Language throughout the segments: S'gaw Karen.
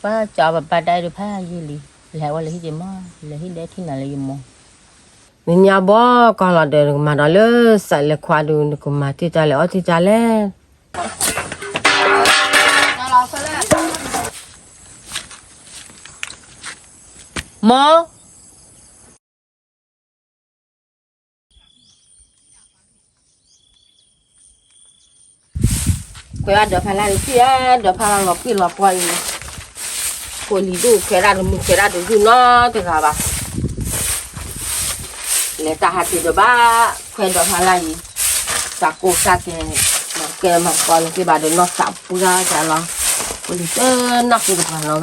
ပၢ်ကၠီပပၢ်တၢ်အဲၣ်ဒိးဖးယံာ်လံ, လဲၤဟဲဝဲလၢဟံၣ်က့ၤမး, လဲၤဟံၣ်ဒဲထံၣ်နၤလၢယမိၢ်. နညါဘီကီၢ်လီၤဒီး နကမၤဒီးလၢစးလဲၤခွါဒုး နကမၤတ့ၢ်တၢ်လဲၤအီၣ်တ့ၢ်တၢ်လဲၣ်. မိၢ် ခွဲးဘၣ်ဒီးဖးလၢ်တထံၣ်ဧါ, ဒီးဖးလၢ်လီၤပှံၢ်လီၤပှီၢ်အံၤ, ဖိလံၤဒိၣ်ခွဲးဒၣ်တမုၢ်ခွဲးဒၣ်တဂုၢ်နီတဂၤဘၣ်. လဲၤတၢ်ဟးက့ၤဒီးဘၣ်ခွဲးဒီးဖးလၢ်အံၤ, တၢ်ကိၢ်တၢ်ကဲ, မၤကဲမၤကီလၢက့ၤဘၣ်ဒီးနီၢ်သးပှၢ်ကၢ်လီၤ, ဖိလံၤတနီၢ်က့ၤတပှၤလီၤဂၤ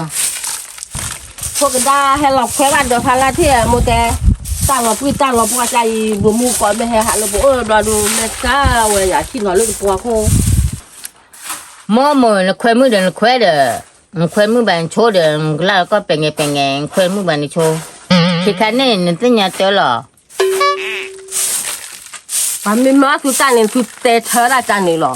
ဖိကဒါဟဲလီၤခွဲးဘၣ်ဒီးဖးလၢ်ထံၣ်မိၢ်တဲ, တၢ်လီၤပှံၢ်တၢ်လီၤပှီၢ်တၢ်အံၤ ဘိးမူကီးမ့ၢ်ဟဲဟးလၢပအိၣ်ဘျီဒုး မ့ၢ်ကါဝဲယၤထံၣ်လီၤလၢတပှီခိၣ်. မိၢ်မိၢ် နခွဲးမုၣ်ဒီးနခွဲးဒီး, နခွဲးမုၣ်ဘၣ်နဆိဒီး နကလၢ်လီၤကီၢ်ပဲာ်ငဲးပဲာ်ငဲး နခွဲးမုၣ်ဘၣ်နဆိ, ခဲခါန့ၣ် နသ့ၣ်ညါတၢ်လီၤ. ပှၤမ့ၢ်မၤသုတၢ်န့ၣ် သုတဲထၢဒၣ်တၢ်န့ၣ်လီၤ.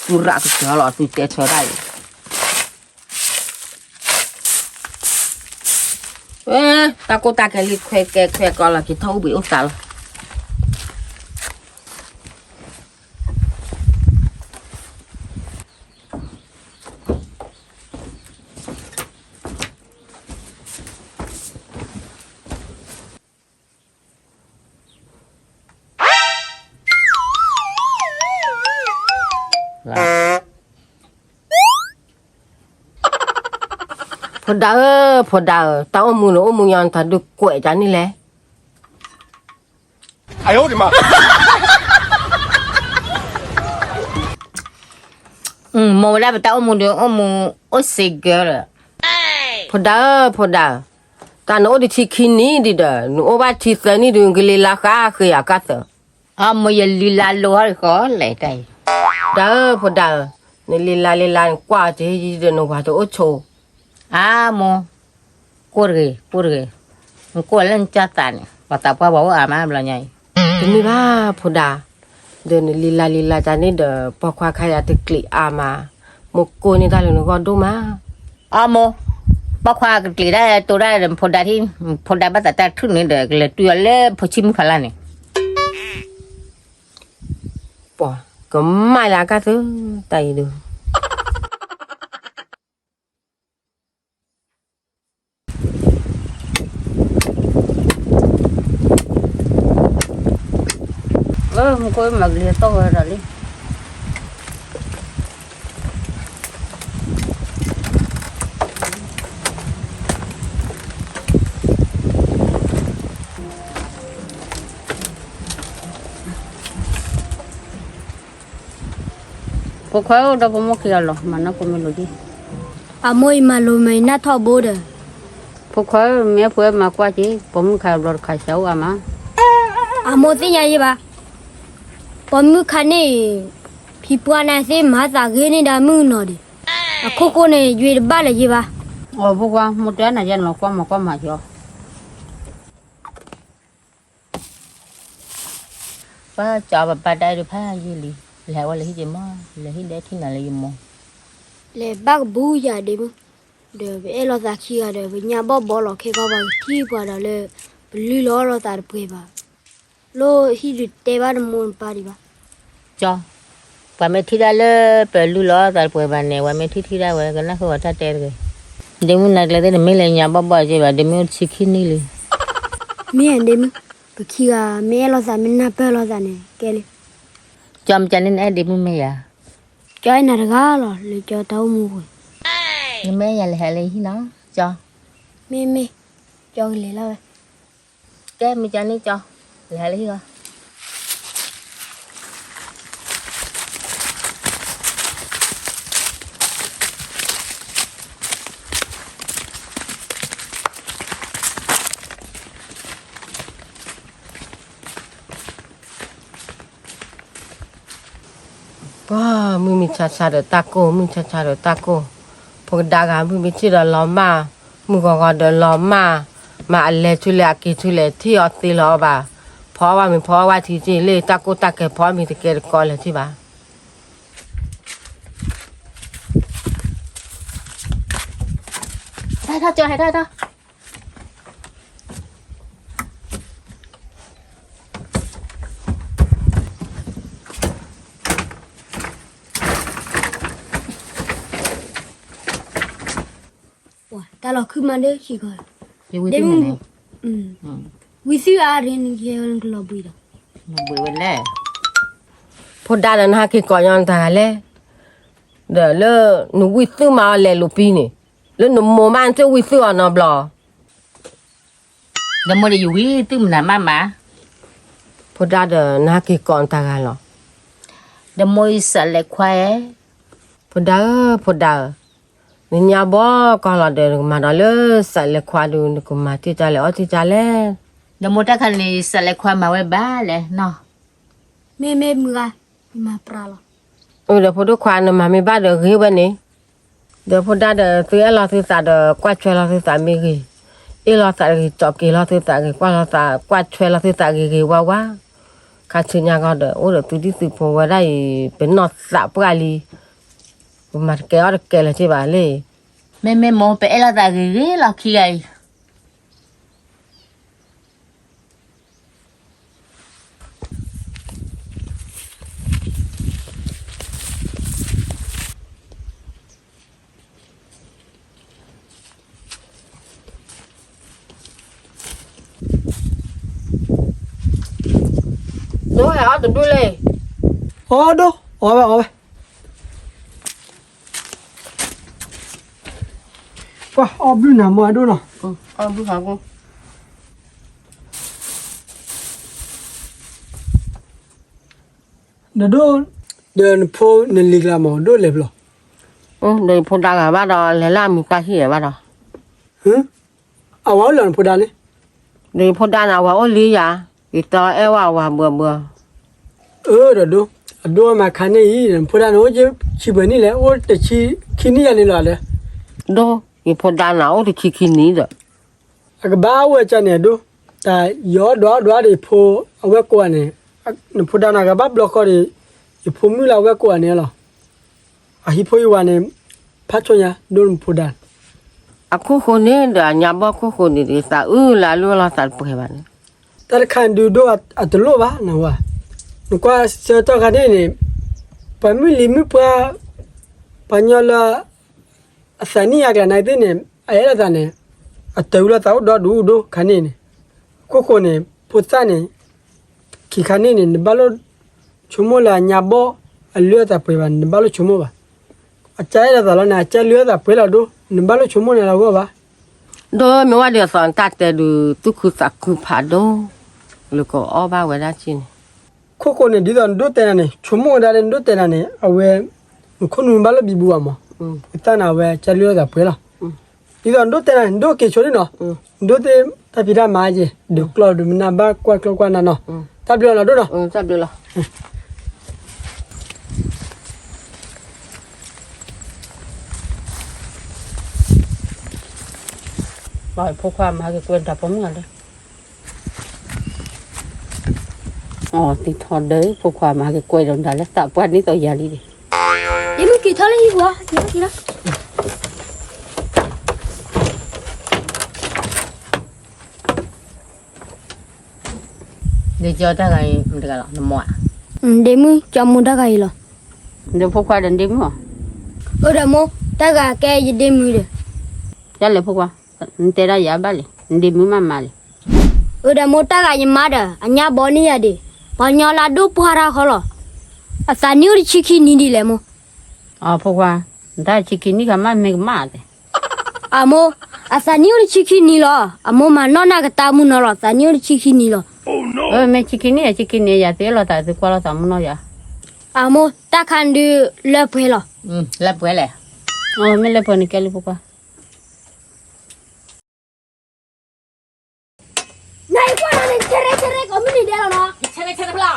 သုရၣ်ကစၢ်လီၤ သုတဲထၢဒၣ်အံၤ, တၢ်ကိၢ်တၢ်ကဲလံ ခွဲးကဲခွဲးကီလီၤ က့ၤထီၣ်အိၣ်ဘှံးအိၣ်သါလီၤ. ဖိဒါဧၢ, ဖိဒါဧၢ, တၢ်အိၣ်မူန့ၣ် အိၣ်မူညီနတၢ်ဒုးကွဲးတၢ်န့ၣ်လဲၣ်. မိၢ်ဝဲဒၣ်ပတၢ်အိၣ်မူဒီး အိၣ်မူအိၣ်စ့ၢ်ကီးလီၤ. ဖိဒါဧၢ, ဖိဒါဧၢ, တၢ်နအိၣ်တထံခံနံၣ်ဒံးဒီး နအိၣ်ဘၣ်ထံသၢနံၣ်ဒုး နကလံၤလါဃါဃ့အကါသၢ. အမိၢ် ယလံၤလါလိၤဟီၣ်ဃီလဲၣ်တၢ်အံၤ. ဒါဧၢ, ဖိဒါဧၢ, နလံၤလါလံၤလါ နကွၢ်တ့ၢ်ယံၤဒီး နဝၤတအိၣ်ဆိ. အမိၢ်, ကိၢ်တဂ့ၤ ကိၢ်တဂ့ၤ, နကိၢ်လၢနကၢ်သးန့ၣ် ပှၤသးပှၢ်ပှၤအိၣ်အါမးဘျီညါအံၤ. တမ့ၢ်ဘၣ်ဖိဒါ, ဒီးနလံၤလါလံၤလါတၢ်န့ၣ်ဒီး ပိာ်ခွါခါယၤတကျံးအါမး, မိၢ်ကိၢ်န့ၢ်တၢ်လၢနဂီၢ်ဒိၣ်မး. အမိၢ်, ပိာ်ခွါကကျံးဒၣ်တိဒၣ်ဒီးဖိဒါထံၣ်, ဖိဒါဘၣ်သးတၢ်ထုးန့ၣ်ဒီး ကလဲၤတုၤအီၤလၢဖိဆံးမုၣ်ဖးလၢ်န့ၣ်. ပှၤကမၣ်လၢအကါသု, တၢ်အံၤဒုး မူခိၣ်မၤကလံၤတီၢ်ဝဲဒၣ်လံ. ဖိခွါဧၢ, ဒီးဖိမုၣ်ခံဂၤလီၤ မၤနၢ်ဖိမ့ၢ်လိာ်ဒံး. အမိၢ်အံၤမၤလိာ်မးအံၤ နၢ်ထီၣ်ဘိဒီး. ဖိခွါဧၢ, မ့ၢ်ဖိအဲၣ်မၤကွၢ်က့ၤ ပိာ်မုၣ်ခါဘျီတခါ ဆၢအိၣ်အါမး. အမိၢ်သ့ၣ်ညါယံၤဘၣ်, ပိာ်မုၣ်ခါန့ၣ် ဖံပှၢ်န့ၣ်သ့ၣ်မၤသးဂ့ၤန့ၢ်ဒၣ်မုၣ်ကနီၤဒံး, အခိၣ်ကိၢ်န့ၣ် ယွၤတဘၣ်လၢၤယံၤဘၣ်. အဖိခွါ, မိၢ်တဲနၤယဲန့ၣ်လီၤ ကွၢ်မၤကွၢ်မၤက့ၤအီၤ. ပၢ်ကၠီပပၢ်တၢ်အဲၣ်ဒိးဖးယံာ်လံ, လဲၤဟဲဝဲလၢဟံၣ်က့ၤမး, လဲၤဟံၣ်ဒဲထံၣ်နၤလၢယမိၢ်. လဲၤဘၣ်ကဘူၣ်ယၤဒ့မုၣ်, ဒီးပအဲၣ်လိာ်သးခံဂၤဒီး ပညါဘီၣ်ဘီလီၤခဲကီၢ် ပှၤကထံၣ်ပှၤဒီးလၢ ပလုၢ်လီၤအီၣ်လိာ်သးတပှဲၤဘၣ်. လိၣ်ဟံၣ်ဒုးတဲဘၣ်နမိၢ်နပၢ်ဒံးဘၣ်. ကၠီ, ပှၤမ့ၢ်ထံၣ်တၢ်လၢပလုၢ်လီၤအီၣ်သးတပှဲၤဘၣ်န့ၣ် ပှၤမ့ၢ်ထံၣ်ထံၣ်ဒၣ်ဝဲ ကနၢ်ဃုာ်ဝဲတၢ်တဲတဂ့ၤ. ဒ့မုၣ်နၤကျဲသ့ၣ် တမ့ၢ်လၢညါဘီၣ်ဘီၣ်က့ၤဘၣ် ဒ့မုၣ်အိၣ်ဆံခံနံၣ်လံ. မ့ၢ်ဧါဒ့မုၣ်, ပခံဂၤ မ့ၢ်အဲၣ်လိာ်သးမ့ၢ်နၢ်ပၢၢ်လိာ်သးန့ၣ် ကဲလံ. ကၠီ မ့ၢ်ကန့ၣ်နအဲၣ်ဒ့မုၣ်မ့ၢ်ယၤ. ကၠီအဲၣ်နၤတဂၤလီၤ လၢကၠီတၢ်အိၣ်မူဝဲ. နမ့ၢ်ယၤလဲၤဟဲလၢဟံၣ်နီၤ, ကၠီ. မ့ၢ်မ့ၢ်, ကၠီကလဲၤလီၤဝဲ. ကဲ မ့ၢ်ကန့ၣ်ကၠီ, လဲၤဟဲလၢဟံၣ်လီၤ. ပှၤမုၢ်မံဆါဆါဒီးတၢ်ကိၢ်, မုၢ်ဆါဆါဒီးတၢ်ကိၢ်, ဖိကဒါဂၤ မုၢ်မ့ၢ်ထံၣ်ဒီးလီၤမၢ်, မုၢ်ဂီၤဂီၤဒီးလီၤမၢ်, မၤအလဲၤဆူလဲၣ်အက့ၤဆူလဲၣ် ထံၣ်အီၤသ့လီၤအီၤဘၣ်, ဖီအီၣ်ဘၣ်မ့ၤ ဖီအီၣ်ဘၣ်ထံက့ၤ လၢတၢ်ကိၢ်တၢ်ကဲ ဖီအီၣ်မ့ၤတကဲတကီလၢၤထံၣ်ဘၣ်. ဟဲထီၣ်ကၠီ ဟဲထီၣ် ဟဲထီၣ်. တၢ်လီၤခုမးဒၣ်စ့ၢ်ကီး, ဒ့မုၣ်, ဝံသုးအါရ့နကဲဝဲနကလီၤဘှံးဒီး, ဘှံးဝဲလဲၣ်. ဖိဒါဒီးနဟဲက့ၤကိးညီနတၢ်ဂၤလဲၣ်, ဒီးလၢနဝံသုးမးအီၤလဲၤလိာ်ပံၤန့ၣ်, လၢနမိၢ်မးနတဝံသုးအီၤနီတဘျီ ဒီးမိၢ်ဒီးယဝံသုးမနုၤမးမး, ဖိဒါဒီးနဟဲက့ၤကိးနတၢ်ဂၤလီၤ. ဒီးမိၢ်ယစးလဲၤခွါဧၢ, ဖိဒါဧၢ ဖိဒါဧၢ, နညါဘီကီၢ်လီၤဒီး နကမၤဒီးလၢစးလဲၤခွါဒုး နကမၤတ့ၢ်တၢ်လဲၤအီၣ်တ့ၢ်တၢ်လဲၣ်. ဒီးမိၢ်တၢ်ခါန့ၣ် ယစးလဲၤခွါမၤဝဲဘၣ်လဲၣ်နီၤ. မ့မ့ၢ်မုၢ်ဂၤ, ယမၤပြးလီၤ. အၢ ဒီးဖိဒိၣ်ခွါ နမၤမ့ၢ်ဘၣ်ဒီးဂ့ၤဝဲန့ၣ်, ဒီးဖိဒါဒီးသုအဲၣ်လီၤသုသးဒီး ကွၢ်ထွဲလီၤသုသးမ့ၢ်ဂ့ၤ, အ့ၣ်လိာ်သးဂ့ၤ ကၠီက့ၤလီၤသုသးဂ့ၤ ကွၢ်လိာ်သး ကွၢ်ထွဲလီၤသုသးဂ့ၤဂ့ၤဝါဝါ, ခါဆူညါကီၢ်ဒီး အိၣ်ဒီးသုဒံၣ်သုဖိဝဲဒၣ်အံၤ ပနီၢ်သးပှၢ်လံ, ပမၤတကဲအီၣ်တကဲလၢၤက့ဘၣ်လၢ မ့မ့ၢ်မိၢ် ပအဲၣ်လိာ်သးဂ့ၤဂ့ၤလီၤခံဂၤအံၤ. ဒိၣ်ဟဲအီၣ်တဒူၣ်လဲၣ်. အီၣ်ဒိၣ်, အီၣ်ဝဲ အီၣ်ဝဲ. ကွၢ်အီၣ်ဘျုးနၤမိၢ်အဒိၣ်နီၤ, အီၣ်ဘျုးဟးဂီၤ. ဒီးဒိၣ်, ဒီးနဖိနလံၤကျါမး ဒိၣ်လဲၤဘျီ, ဒီးယဖိဒါဂၤဘၣ်ဒီး လဲၤလၢအမံၤတၢ်ဟံၣ်ဘၣ်ဒီး, အဝၤအိၣ်လၢနဖိဒါန့ၣ်, ဒီးယဖိဒါန့ၣ် အဝၤအိၣ်လံယၤ, ယတအဲၣ်ဝဲအဝၤဘှီဘှီ. အၢ ဒီးဒိၣ်, အဒိၣ်မးခါန့ၣ်အံၤ နဖိဒါန့ၣ်အိၣ်ဆံပှဲၤနံၣ်လဲၣ်, အိၣ်တဆံခံနံၣ်ယၤန့ၣ်လီၤဒီး, ဒိၣ်, ယဖိဒါန့ၣ်အိၣ်တဆံခံနံၣ်ဒီး အကဘၣ်အိၣ်ဝဲကန့ၣ်အဒိၣ်, တၢ်ယီၤဒွးဒွးဒီးယဖိအဝဲကိးဂၤန့ၣ်, နဖိဒါန့ၣ် အကဘၣ်ဘျီဃီဒီး ယဖိမုၣ်လၢအဝဲကိးဂၤန့ၣ်လီၤ. အဟံၣ်ဖိယဝၤန့ၣ် ဖးဆိညါဒိၣ်နဖိဒါန့ၣ်, အခိၣ်ဃိန့ၣ်ဒီး အညါဘီခိၣ်ဃိန့ၣ်ဒီး သးအုးလၢအလုၢ်အလီၢ်သးတပှဲၤဘၣ်န့ၣ်, တၢ်တခါဒုးဒိၣ်အတလိၣ်ဘၣ်နဝၤ, နကွၢ်ဆၢကတီၢ်ခါန့ၣ်န့ၣ်, ပှၤမုၢ်လံၤမုၢ်ပှၢ်, ပှၤညီလၢ အသးနံၣ်အါကျါနသ့ၣ်န့ၣ် အအဲၣ်လိာ်သးန့ၣ်, အတၢ်အုးလိာ်သးအိၣ်ဒီဒူၣ်ဒိၣ်ခါန့ၣ်န့ၣ်, ခိၣ်ဃိန့ၣ် ဖိသၣ်န့ၣ်, ခံခါန့ၣ်န့ၣ် နဘၣ်လိၣ်ဆိကမိၣ်လၢအညါဘီ, အလုၢ်အသးပှဲၤဘၣ် နဘၣ်လိၣ်ဆိကမိၣ်ဘၣ်. အကစၢ်အဲၣ်လိာ်သးလီၤန့ၣ် အကစၢ်လုၢ်အသးပှဲၤလီၤဒိၣ် နဘၣ်လိၣ်ဆိကမိၣ်န့ၣ်လီၤဂီၢ်ဘၣ်. ဒီးမ့ၢ်ဝဲဒ်သိးနတၢ်တဲဒုး သူၣ်ခုသးခုဖးဒိၣ်, လၢကအီၣ်ဘၣ်ဝဲဒၣ်က့န့ၣ် ခိၣ်ဃိန့ၣ် ဒ်သိးနဒိၣ်တဲနၤန့ၣ် ဆိကမိၣ်ဝဲဒၣ်လၢနဒိၣ်တဲနၤန့ၣ် အဝဲ, နခိၣ်နူာ်ဘၣ်လၢဘံဘူဘၣ်မး, ဖိသၣ်န့ၣ် အဝဲကစၢ်လုၢ်အသးပှဲၤလီၤ. ဒ်သိးနဒိၣ်တဲနၤန့ၣ် နဒိၣ်က့ၤဆိဒ်နီၤ, နဒိၣ်သ့ၣ်တၢ်ဖံးတၢ်မၤက့ၤ ဒုးကျီၢ်ဒုးမနၢ်ဘၣ်ကွၢ်ကျီၢ်ကွၢ်နၢ်နီၤ, တၢ်ဘျုးလီၤဒိၣ်နီၤ. ဘၣ်ဖိခွါမၤဟးက့ၤကွဲးတၢ်ပိာ်မုၣ်လီၤလၢ, အီၤသံထီၣ်ဒၢ ဖိခွါမၤဟးက့ၤကွဲးဒီးတၢ်လၢသးပှၢ်န့ၣ်သိးယၤလံဒီး, ယမ့ၢ်က့ၤထီၣ်လၢဟံၣ်ပူၤ, က့ၤထီၣ်က့ၤထီၣ်. ဒ်ကၠီတၢ်ဂၤအံၤမတၤတဂၤလီၤ နမိၢ်ဧါ, ဒ့မုၣ် ကၠီမိၢ်တၢ်ဂၤအံၤလီၤ. ဒီးဖိခွါဒီးဒ့မုၣ်ဧါ, အၢ ဒီးမိၢ် တၢ်ဂၤကဲယဒ့မုၣ်ဒီး, ယလဲၤဖိခွါ, နတဲဒၣ်ယၤဘၣ်လဲၣ် နဒ့မုၣ်မးမးလဲၣ်. အၢ ဒီးမိၢ် တၢ်ဂၤယမါဒီး အညါဘီန့ၢ်ယၤဒံး, ပှၤကညီလၢအဒိၣ်ပှၢ်တၢ်ဃီလီၤ. အသးနံၣ်အိၣ်တဆံခံနံၣ်ဒ်လဲၣ်မိၢ်. အဖိခွါ, နတၢ်ဆံခံနံၣ်ခါမးမ့ၢ်ကမၣ်သ့. အမိၢ်, အသးနံၣ်အိၣ်တဆံခံနံၣ်လီၤ. အမိၢ်မၤနီၣ်နၢ်ကတၢၢ်မုၢ်နီၤလီၤ. သးနံၣ်အိၣ်တဆံခံနံၣ်လီၤ. မ့ၢ်ဆံခံနံၣ် ဆံခံနံၣ် ယၤသုအဲၣ်လိာ်သးသုကွၢ်လိာ်သးမုၢ်နီၢ်ယၤ. အမိၢ်, တၢ်ခါဒုးလၢပှဲၤလီၤ. လၢပှဲၤလဲၣ်. မ့ၢ်လၢပှဲၤန့ၣ်ကဲလံဖိခွါ. နကွၢ်နၤန့ၣ် ဆဲရဲဆဲရဲကိးမုၢ်နံၤဒဲးလီၤနီၤ. ဆဲရဲဆဲရဲဖျါ.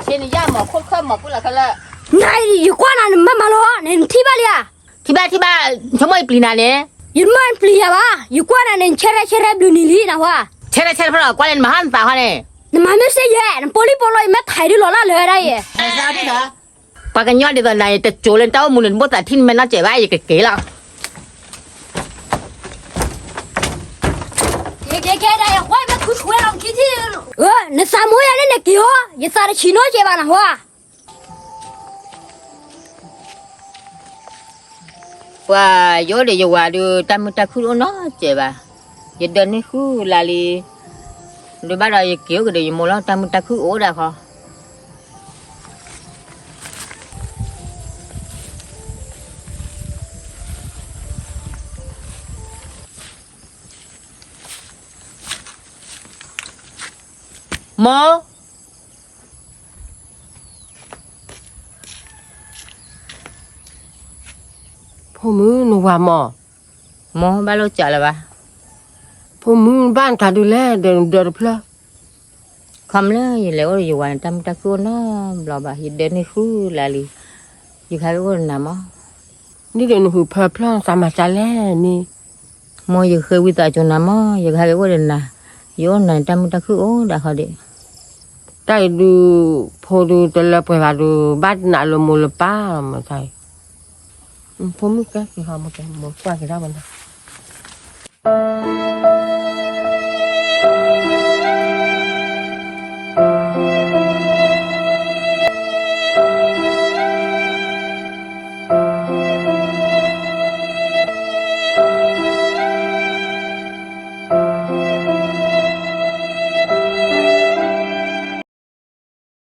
ဆ့န့ၣ်ယၤမၤခိၣ်ခၢၣ်မၤကွံာ်လီၤခဲလၢာ်. နၤ ယကွၢ်နၤန့ၣ် မ့ၢ်မၤလီၤ နထံၣ်ဘၣ်လံဧါ. ထံၣ်ဘၣ်ထံၣ်ဘၣ်, ဆိကမိၣ်ယပျံၤနၤန့ၣ်. ယမ့ၢ်ပျံၤယၤဘၣ်, ယကွၢ်နၤန့ၣ် ဆဲရဲဆဲရဲဘျုးနံၤလံနဟါ. ဆဲရဲဆဲရဲဖျါ ကွၢ်လၢနမၤဟါနသးဟါန့ၣ်. နမၤမ့ၢ်စ့ယဲၢ် နပိာ်လံပိာ်လီၤ ယမ့ၢ်ထံးဒုးလီၤလၢလၢာ်ဒၣ်ယဲၢ်. ပှၤကညီဒ်သိးနၤ ယတစိၤလၢနတၢ်အိၣ်မူန့ၣ် နဘိသးထံၣ်နမဲာ်နီၢ်စဲးဘၣ် ယကက့ၤလီၤ. က့ၤက့ၤက့ၤဒၣ်ယဲၢ် နသးမိၢ်ယၤန့ၣ် နက့ၤဟီ ယသးတဆံးနီၢ်ကဲဘၣ်နဟီဧါ. ပှၤယအိၣ်ဒီးယဝၤဒုး တၢ်မုာ်တၢ်ခုၣ်တအိၣ်နီတစဲးဘၣ်. ယဒၢးန့ၢ်ဃုလါလံ, ဒုးဘၣ်ဒီးယက့ၤအိၣ်ကဒီးယမိၢ်လီၤ တၢ်မုာ်တၢ်ခုၣ်အိၣ်ဒၣ်ဃီ. မိၢ် ဖိမုၣ်နဝၤမၢ်, မိၢ်ဘၣ်လိာ်စးလၢၤဘၣ်. ဖိမုၣ်ဘၣ်နတၢ်ဒုးလဲၣ် ဒီးနဒၢးတဖျၢၣ်. ခီမ့ၢ်လၢယလဲၤအိၣ်ဒီးယဝၤန့ၣ် တၢ်မုာ်တၢ်ခုၣ်အိၣ်နီတဘျီဘၣ် ယဒၢးန့ၢ်ဃုလါလံ, ယကဟဲက့ၤအိၣ်ဒီးနၤမၢ်. ဒ်ဒီးနဟုးဖၢဖျၢၣ်သးမၤစၢ်လဲၣ်န့ၣ်. မိၢ်ယဃ့ဝံသးစူၤနၤမၢ် ယကဟဲက့ၤအိၣ်ဒီးနၤ, ယအိၣ်နၤန့ၣ် တၢ်မုာ်တၢ်ခုၣ်အိၣ်ဒၣ်ဃီဒံး. တၢ်အံၤဒုး ဖိဒုးတလၢပှဲၤဘၣ်ဒုး ဘၣ်နးလၢမိၢ်လၢပၢ်လီၤမၢ်တၢ်အံၤ. ဖိမုၣ်ကဲက့ၤဟီ မိၢ်ကွၢ်က့ၤဒၣ်ဝဲနီၤ.